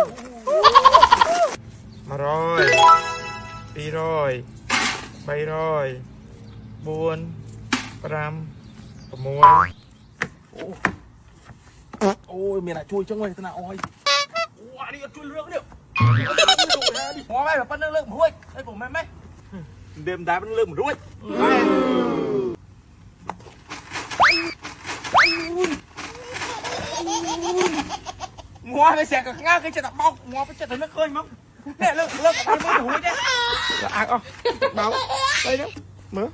100 200 300 4 5 6 អូយមានអ្នកជួយចឹងវិញស្នាអយអូអានេះអត់ជួយរឿងនេះមកហើយប៉ុណ្្នឹងលើកមិនរួចអីបងម៉ែម៉ែដេមដែរលើកមិនរួច ងាប់វាស្រាក់កងាគេចិត្តតែបោកងាប់ចិត្តតែនឹកឃើញមកនេះលើកលើកអត់មួយរួចទេអាក់អស់បោកអីហ្នឹងមើល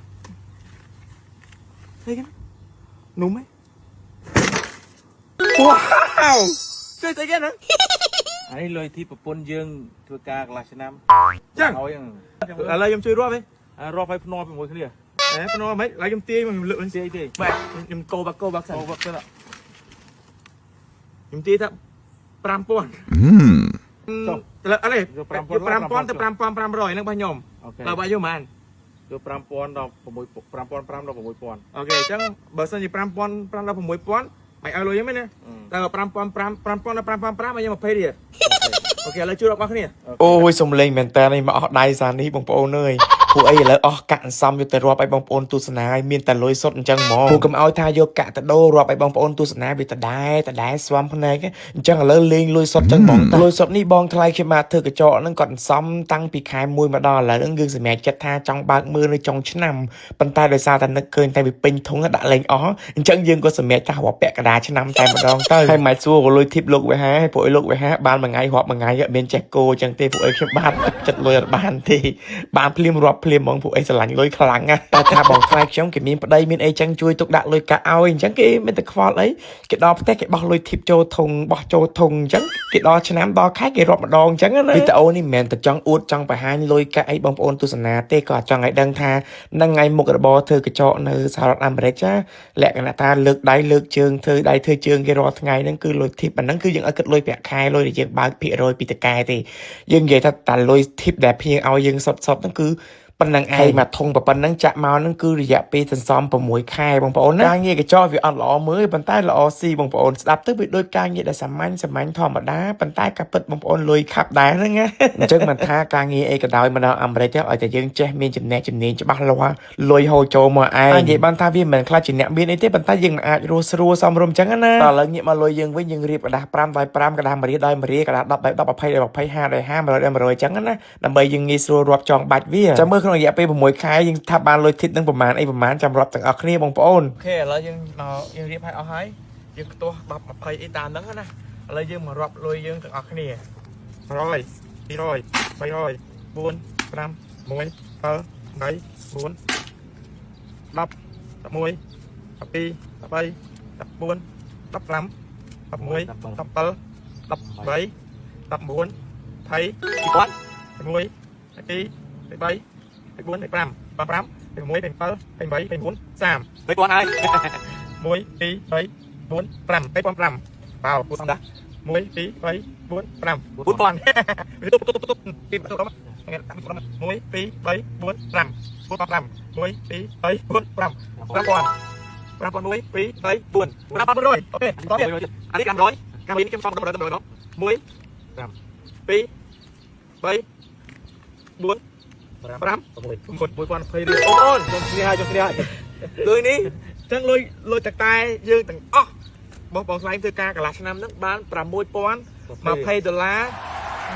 អីគេនំហ៎វ៉ាវជួយស្អីគេហ្នឹង អានេះលុយទីប្រពន្ធយើងធ្វើការកន្លះឆ្នាំ ចឹង ឲ្យ ឥឡូវខ្ញុំជួយរាប់ហ៎ រាប់ឲ្យភ្នាល់ជាមួយគ្នា អេភ្នាល់មិនឥឡូវខ្ញុំទាយមកខ្ញុំលើកវិញ ទាយទេ បាទខ្ញុំកោបាក់កោបាក់សិនក ោបាក់សិន ខ្ញុំទាយថា5000ចុះឥឡូវអត់ទេ5000ទៅ5500ហ្នឹងរបស់ខ្ញុំដល់បើយកប៉ុន្មាន យក5000ដល់6 5500ដល់6000 អូខេអញ្ចឹងបើសិនជា5500ដល់6000មិនឲ្យលុយហ្នឹងមែនទេតែ5500 5000ដល់5500ឲ្យខ្ញុំ20រៀលអូខេឥឡូវជួយរាប់អស់គ្នា អូយសំលេងមែនតើនេះមកអស់ដៃសានេះបងប្អូនអើយពួកអីឥឡូវអស់កាក់អន្សំយកទៅរាប់ឲ្យបងប្អូនទស្សនាឲ្យមានតែលុយសុទ្ធអញ្ចឹងហ្មងពួកកុំឲ្យថាយកកាក់ទៅដូររាប់ឲ្យបងប្អូនទស្សនាវាដដែលដដែលស្វាំភ្នែកអញ្ចឹងឥឡូវលេងលុយសុទ្ធអញ្ចឹងហ្មងលុយសុទ្ធនេះបងថ្លៃខ្ញុំមកធ្វើកញ្ចក់ហ្នឹងគាត់អន្សំតាំងពីខែ1មកដល់ឥឡូវហ្នឹងយើងសម្រេចចិត្តថាចង់បើកមើលនៅចុងឆ្នាំប៉ុន្តែដោយសារតែនឹកឃើញតែវាពេញធុងដាក់លេងអស់អញ្ចឹងយើងក៏សម្រេចថារាប់ពាក់កណ្ដាលឆ្នាំតែម្ដងទៅហើយមិនសួរក៏លុយធីបលោកវេហាពួកអីលោកវេហាបានមួយថ្ងៃរាប់មួយថ្ងៃអត់មានចេះគោអញ្ចឹងទេពួកអីខ្ញុំបានចិត្តលុយអត់បានទេបានភ្លាមរាប់ភ្លាមហ្មងពួកអីស្រឡាញ់លុយខ្លាំងណាស់តែថាបងថ្លៃខ្ញុំគេមានប្តីមានអីចឹងជួយទុកដាក់លុយកាក់ឲ្យអញ្ចឹងគេមានតែខ្វល់អីគេដល់ផ្ទះគេបោះលុយធីបចូលធុងបោះចូលធុងអញ្ចឹងគេដល់ឆ្នាំដល់ខែគេរាប់ម្ដងអញ្ចឹងណាវីដេអូនេះមិនមែនតែចង់អួតចង់បង្ហាញលុយកាក់អីបងប្អូនទស្សនាទេក៏ចង់ឲ្យដឹងថានឹងថ្ងៃមុខរបរធ្វើកញ្ចក់នៅសហរដ្ឋអាមេរិកចាលក្ខណៈថាលើកដៃលើកជើងធ្វើដៃធ្វើជើងគេរាល់ថ្ងៃហ្នឹងគឺលុយធីបអាហ្នឹងគឺយើងឲ្យគិតលុយប្រាក់ខែលុយដែលយើងបើកភាគរយពីតកែទេយើងនិយាយថាតាលុយធីបដែលភ្ញៀវឲ្យយើងសុតសុតហ្នឹងគឺប៉ុណ្្នឹងឯងមកធុងប៉ុណ្្នឹងចាក់មកហ្នឹងគឺរយៈពេលសន្សំ6ខែបងប្អូនណាការងារកញ្ចក់វាអត់ល្អមើលប៉ុន្តែល្អស៊ីបងប្អូនស្ដាប់ទៅវាដូចការងារដែលសាមញ្ញសាមញ្ញធម្មតាប៉ុន្តែក៏ពិតបងប្អូនលុយខាប់ដែរហ្នឹងណាអញ្ចឹងមិនថាការងារអីក៏ដោយមកដល់អាមេរិកឲ្យតែយើងចេះមានចំណេះជំនាញច្បាស់លាស់លុយហូរចូលមកឯងនិយាយបានថាវាមិនមែនខ្លាចជាអ្នកមានអីទេប៉ុន្តែយើងមិនអាចរស់ស្រួលសមរម្យអញ្ចឹងណាតើឥឡូវងាកមកលុយយើងវិញយើងរៀបក្រដាស5ដោយ5ក្រដាស1រៀលដោយ1រៀលក្រដាស10ដោយ10 20ដោយ20 50ដោយ50 100ដោយ100អញ្ចឹងណាដើម្បីយើងងាយស្រួលរាប់ចងបាច់វាចាំមើលក្នុងរយៈពេល6ខែយើងថាបានលុយធីបនឹងប្រហែលអីប្រហែលចាំរាប់ទាំងអស់គ្នាបងប្អូន អូខេឥឡូវយើងមកយើងរៀបឲ្យអស់ហើយយើងខ្ទាស់10 20អីតាមហ្នឹងណាឥឡូវយើងមករាប់លុយយើងទាំងអស់គ្នា100 200 300 4 5 6 7 8 9 10 11 12 13 14 15 16 17 18 19 20 21 22 23 24 25 25 26 27 28 29 30 3000ហើយ1 2 3 4 5 3500បាវពូសំដា1 2 3 4 5 4000វាទុបទុបទុបពីទុប1 2 3 4 5 4 5 1 2 3 4 5 5000 5001 2 3 4 5500អូខេតទៀតអានេះ500កាំនេះខ្ញុំសំ100 100 1 5 2 3 4 5 6 1020រៀលអូន ខ្ញុំគ្នាហើយខ្ញុំគ្នាហើយ លុយនេះចឹងលុយលុយតតែយើងទាំងអស់បងបងស្លែងធ្វើការកន្លះឆ្នាំហ្នឹងបាន6020ដុល្លារ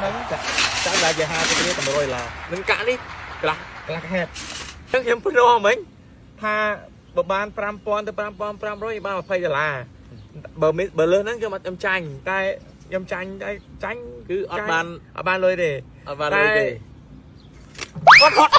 នឹងចាក់ចាក់ឡាយ50រៀល100ដុល្លារ នឹងកាក់នេះកន្លះកន្លះខែចឹងខ្ញុំព្រមមិញថាបើបាន5000ទៅ5500បាន20ដុល្លារបើមានបើលើសហ្នឹងខ្ញុំអត់ខ្ញុំចាញ់តែខ្ញុំចាញ់តែចាញ់ គឺអត់បាន អត់បានលុយទេ អត់បានលុយទេ អត់អត់